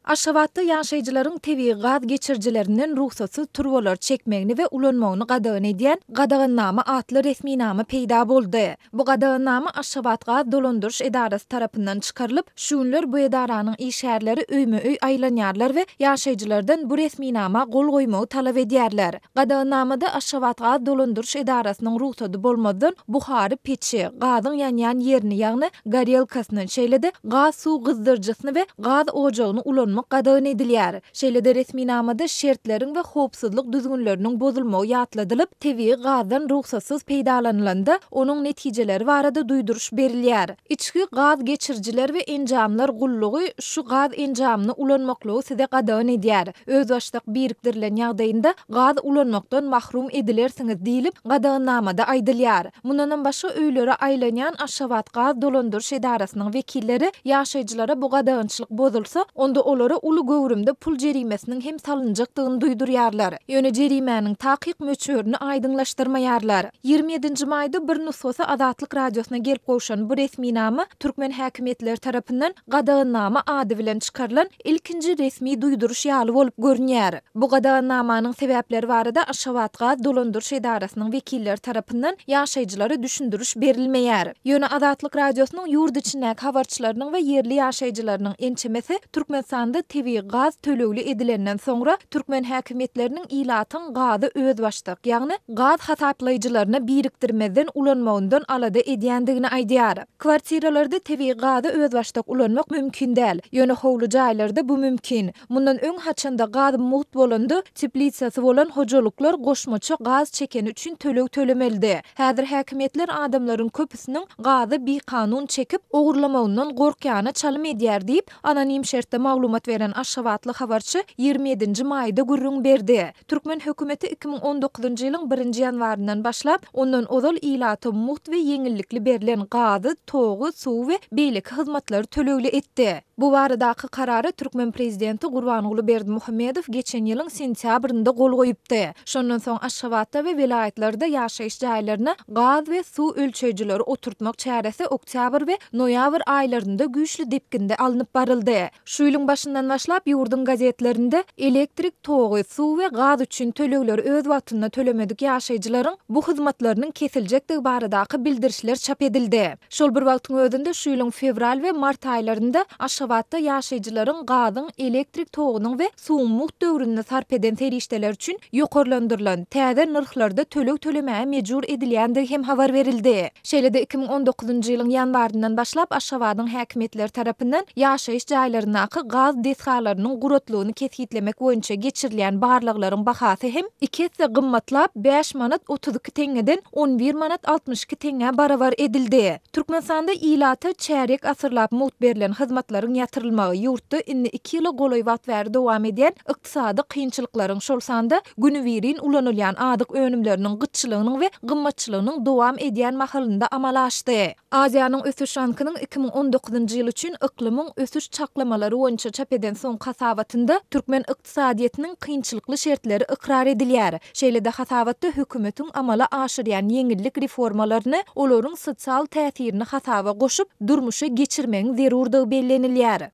Aşgabatda ýaşaýjylaryň tebigy gaz geçirijilerinden rugsatsyz turbalary çekmegini we ulanmagyny gadagan edýän Gadagannama atly resminama peýda boldy. Bu gadagannama Aşgabatgaz dolandyryş edarasy tarapyndan çykarylyp, şu günler bu edaranyň işgärleri öýme-öý aýlanýarlar we ýaşaýjylardan bu resminama gol goýmagy talap edýärler. Gadagannamada Aşgabatgaz dolandyryş edarasynyň rugsady bolmazdan buhary peçi, gazyň ýanýan ýerini, ýagny gorelkasyny, şeýle-de gaz suw gyzdyryjysyny we gaz ojagyny ulanmak gadagan edilýär. Şeýle-de resminamada şertleriň we howpsuzlyk düzgünleriniň bozulmagy ýatladylyp, tebigy gazdan rugsatsyz peýdalanylanda, onuň netijeleri barada duýduryş berilýär. Içki gaz geçirijiler we enjamlar gullugy şu gaz enjamyny ulanmaklygy size gadagan edýär. Özbaşdak birikdirilen ýagdaýynda gaz ulanmakdan mahrum edilersiňiz diýlip, gadagannamada aýdylýar. Mundanam başga öýlere aýlanýan Aşgabat gaz dolandyryş edarasynyň wekilleri ýaşaýjylara bu gadagançylyk bozulsa, onda olara uly göwrümde pul jerimesiniň hem salynjakdygyny duýdurýarlar. Ýöne jerimäniň takyk möçberini aýdyňlaşdyrmaýarlar. 27 nji maýda bir nusgasy Azatlyk Radiosyna gelip gowşan bu resminama türkmen häkimiýetleri tarapyndan Gadagannama ady bilen çykarylan ilkinji resmi duýduryş ýaly bolup görünýär. Bu gadagannamanyň sebäpleri barada Aşgabatgaz dolandyryş edarasynyň wekilleri tarapyndan ýaşaýjylara düşündiriş berilmeýär. Ýöne Azatlyk Radiosynyň ýurt içindäki habarçylarynyň we ýerli ýaşaýjylarynyň ençemesi Türkmenistanda tebigy gaz tölegli edilenden soňra türkmen häkimiýetleriniň ilatyň gazy özbaşdak, ýagny gaz hasaplaýjylaryna birikdirmezden ulanmagyndan alada edýändigini aýdýar. Kwartiralarda tebigy gazy özbaşdak ulanmak mümkin däl. Ýöne howly jaýlarda bu mümkin. Mundan öň haçanda gaz mugt bolanda, teplisasy bolan hojalyklar goşmaça gaz çekeni üçin töleg tölemelidi. Häzir häkimiýetler adamlaryň köpüsiniň gazy bikanun çekip, ogurlamagyndan gorkýana çalym edýär diýip, anonim şertde maglumat beren aşgabatly habarçy 27 nji maýda gürrüň berdi. Türkmen hökümeti 2019-njy ýylyň birinji ýanwaryndan başlap, ondan ozal ilata mugt we ýeňillikli berlen gazy, togy, suwy we beýleki hyzmatlary tölegli etdi. Bu baradaky karara türkmen prezidenti Gurbanguly Berdimuhamedow geçen ýylyň sentýabrynda gol goýupdy. Şondan soň Aşgabatda we welaýatlarda ýaşaýyş jaýlaryna gaz we suw ölçeýjileri oturtmak çäresi oktýabr we noýabr aýlarynda güýçli depginde alnyp baryldy. Şu ýylyň başyndan başlap ýurduň gazetlerinde elektrik togy, suw we gaz üçin tölegleri öz wagtynda tölemedik ýaşaýjylaryň bu hyzmatlarynyň kesiljekdigi baradaky bildirişler çap edildi. Şol bir wagtyň özünde şu ýylyň fewral we mart aýlarynda Aşgabatda ýaşaýjylaryň gazyň, elektrik togunyň we suwuň mugt döwründe sarp eden serişdeleri üçin ýokarlandyrylan, täze nyrhlarda töleg tölemäge mejbur edilýändigi hem habar berildi. Şeýle-de 2019-njy ýylyň ýanwaryndan başlap Aşgabadyň häkimiýetleri tarapyndan ýaşaýyş jaýlaryndaky gaz desgalarynyň guratlygyny kesgitlemek boýunça geçirilýän barlaglaryň bahasy hem iki esse gymmatlap, bäş manat 32 teňňeden 11 manat 62 teňňä barabar edildi. Türkmenistanda ilata çärýek asyrlap mugt berlen hyzmatlaryň ýatyrylmagy ýurtda indi iki ýyla golaý wagt bäri dowam edýän ykdysady kynçylyklaryň, şol sanda günübirin ulanylýan azyk önümleriniň gytçylygynyň we gymmatçylygynyň dowam edýän mahalynda amala aşdy. Aziýanyň ösüş bankynyň 2019-njy ýyl üçin yklymyň ösüş çaklamalary boýunça çap eden soňky hasabatynda türkmen ykdysadyýetiniň kynçylykly şertleri ykrar edilýär. Şeýle-de hasabatda hökümetiň amala aşyrýan ýeňillik reformalaryny olaryň sosial täsirini hasaba goşup, durmuşa geçirmegiň zerurdygy bellenilýär.